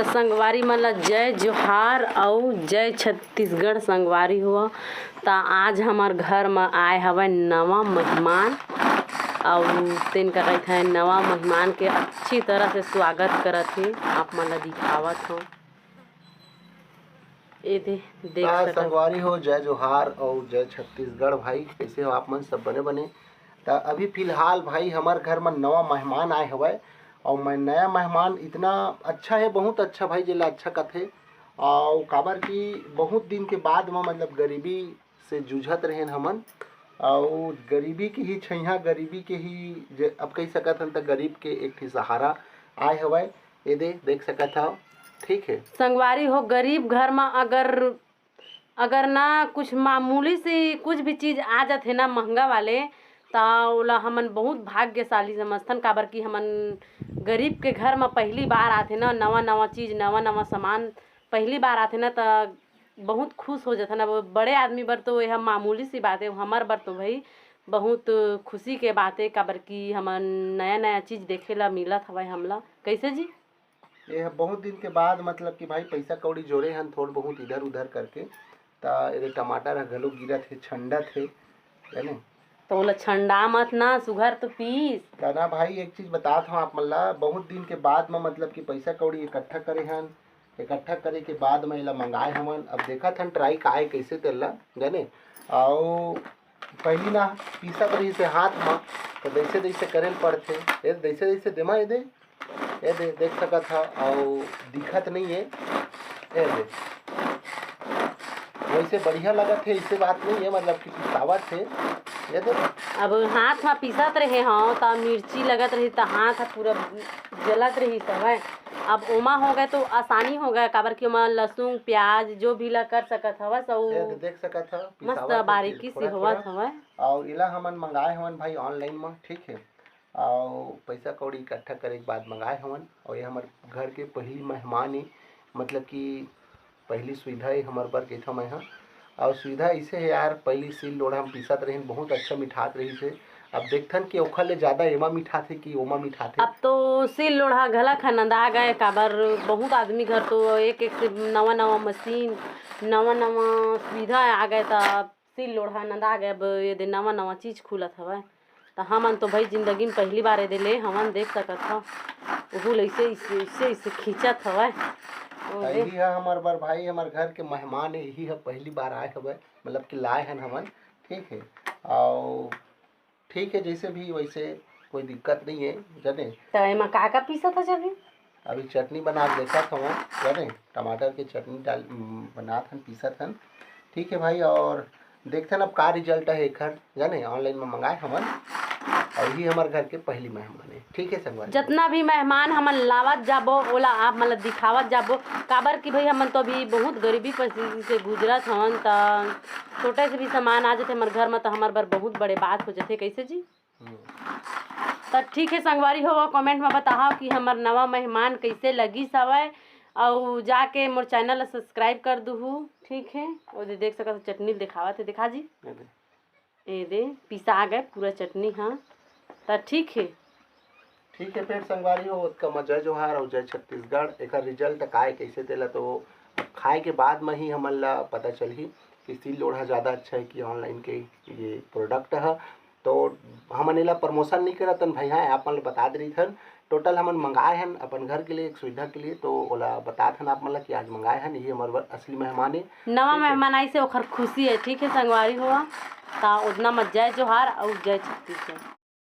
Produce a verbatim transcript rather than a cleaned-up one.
संगवारी मन ला जय जोहार अउ जय छत्तीसगढ़। संगवारी हो, त आज हमर घर म आए हवय नवा मेहमान, अउ तेन का कहिथे, नवा मेहमान के अच्छी तरह से स्वागत करत हे। आप मन ला दिखावत हव, ए दे, देख सकत संगवारी हो, जय जोहार अउ जय छत्तीसगढ़। भाई, कैसे हो आप मन? सब बने बने? त अभी फिलहाल भाई, हमर घर म नवा मेहमान आए हवय, अउ मैं, नया मेहमान इतना अच्छा हे, बहुत अच्छा भाई, जेला अच्छा कथे। अउ काबर कि बहुत दिन के बाद म, मतलब, गरीबी से जूझत रहेन हमन, अउ गरीबी के ही छैया, गरीबी के ही जे, अब कहि सकत हन, त गरीब के एक ठी सहारा आए हवय। ए दे, देख सकत हव, ठीक हे। संगवारी हो, गरीब घर म अगर, अगर ना कुछ मामूली सी कुछ भी चीज आ जाथे ना महंगा वाले, त ओला हमन बहुत भाग्यशाली समझथन, काबर कि हमन गरीब के घर म पहली बार आथे ना, नवा नवा चीज, नवा नवा सामान पहली बार आथे ना, त बहुत खुश हो जाथन। अब बड़े आदमी बर तो यह मामूली सी बात है, हमर बर तो भाई बहुत खुशी के बात है, काबर कि हमन नया नया चीज देखे ला मिलत हवय हमला। कैसे जी? ये ह बहुत दिन के बाद, मतलब कि भाई, पैसा कौड़ी जोड़े हन थोड़ बहुत इधर उधर करके, त एदे टमाटर ह घलो गिरत हे, छंडत हे, जाने। त ओला छंडा मत ना, सुघर तो पीस। त ना भाई, एक चीज बतात हव आप मन ला, बहुत दिन के बाद म, मतलब कि पैसा कौड़ी इकट्ठा करे हन, इकट्ठा करे के बाद म एला मंगाए हवन। अब देखत हन ट्राई का आए, कैसे तेला, जाने। अउ पहिली ना पीसत रहिस हे हाथ म, त जैसे तैसे करे ल पड़थे। ए, जैसे तैसे देमा, ए दे, ए दे, देख सकत ह, अउ दिखत नहीं है, ए दे। वैसे बढ़िया लगत हे, ऐसे बात नहीं है, मतलब कि पिसावत हे, ए दे। अब हाथ म पीसत रहे हव, त मिर्ची लगत रही, त हाथ ह पूरा जलत रहिस हवय। अब ओमा हो गए तो आसानी हो गए, काबर कि ओमा लहसुन, प्याज जो भी ला कर सकत हवस, अउ ए दे, देख सकत ह, मस्त पिसावत हे बारीकी से थोड़ा होवत थोड़ा। हवय। अउ एला हमन मंगाए हवन भाई online म, ठीक हे। अउ पैसा कौड़ी इकट्ठा करे के बाद मंगाए हवन। अउ ये हमर घर के पहली मेहमान ए, मतलब कि पहली सुविधा ए हमर बर, कहिथव मैं ह। अउ सुविधा ऐसे हे यार, पहली सील लोढ़ा म पीसत रहिन, बहुत अच्छा मिठात रहिस हे। अब देखथन कि ओखर ले ज्यादा एमा मिठाथे कि ओमा मिठाथे। अब तो सील लोढ़ा घलक ह नंदा गए, काबर बहुत आदमी घर तो एक एक से नवा नवा मशीन, नवा नवा सुविधा आ गए, त सील लोढ़ा नंदा गए। अब ये दे नवा नवा चीज खुलत हवय, त हमन तो भाई जिंदगी में पहली बार ये दे ले हवन, देख सकत हव। ओहू ल ऐसे, ऐसे, ऐसे, ऐसे खींचत हवय। ओ त दे। इही ह हमर बर भाई, हमर घर के मेहमान हे, इही ह पहली बार आए हवय, मतलब कि लाए हन हमन, ठीक हे। अउ ठीक हे, जैसे भी वैसे कोई दिक्कत नहीं है, जाने। त एमा का का पीसत हस अभी? अभी चटनी बना के देखत हवन, जाने, टमाटर के चटनी डाल, उम, बनात हन, पीसत हन। ठीक है भाई, और देखथन अब का result है एखर, जाने, online में मंगाए हमन, और ये हमर घर के पहली मेहमान है। ठीक है संगवारी। जतना भी मेहमान हमन लावत जाबो, ओला आप मन ल दिखावत जाबो, काबर कि भाई हमन तो अभी बहुत गरीबी परिस्थिति से गुजरत हवन, त छोटे से भी सामान आ जथे हमर घर में, त हमर बर बहुत बड़े बात हो जथे। कैसे जी? हम्म। त ठीक है संगवारी हो, comment में बताओ कि हमर नवा मेहमान कैसे लगिस हवय, अउ जाके मोर channel ला subscribe कर दुहू, ठीक है। ओ दे देख सकत हो, चटनी ल दिखावत है, दिखा जी। ये दे। ए दे, पिसा गए पूरा चटनी ह। त ठीक है। ठीक है, फिर संगवारी हो, ओतका म जय जोहार अउ जय छत्तीसगढ़। एकर result काय कैसे तेला तो खाए के बाद म ही हमन ला पता चलही कि सील लोढ़ा ज़्यादा अच्छा है कि online के ये product ह। तो हमन एला promotion नहीं करत हन भाई, हाँ, आप मन ल बता दे रही थन। Total हमन मंगाए हन अपन घर के लिए, एक सुविधा के लिए, तो ओला बतात हन आप मन ला कि आज मंगाए हन, ये हमर बर असली मेहमान है। नवा ठीक है। मेहमान आइस हे, ओखर खुशी है, ठीक है संगवारी हो। त ओतना म जय जोहार अउ जय छत्तीसगढ़।